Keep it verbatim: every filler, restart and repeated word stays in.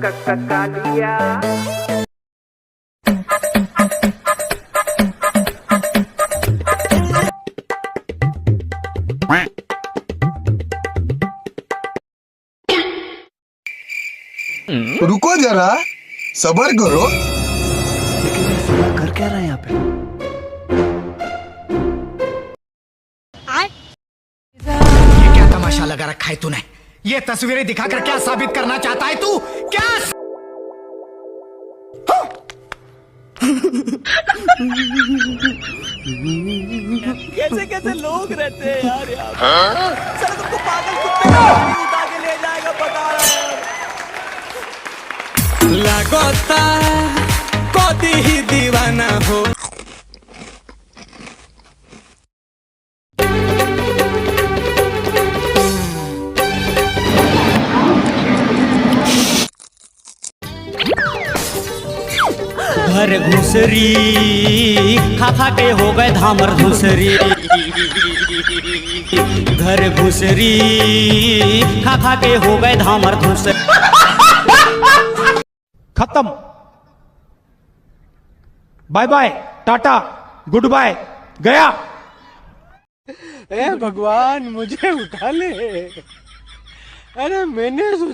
क- क- कालिया। रुको जरा, सबर करो। लेकिन ये साला कर क्या रहा है यहाँ पे? ये क्या तमाशा लगा रखा है तूने? ये तस्वीरें दिखाकर क्या साबित करना चाहता है तू? क्या? कैसे कैसे लोग रहते हैं यार, यहाँ पे। साला तुमको पागल कुत्ते का भी उठा के ले जाएगा, बता रहा है। लागता कदी ही दीवाना हो। घर घुसरी खा खा के हो गए धामर धुसरी। घर घुसरी खा खा के हो गए धामर धुसरी। खत्म। बाय बाय, टाटा, गुड बाय, गया। ए भगवान, मुझे उठा ले। अरे, मैंने सोचा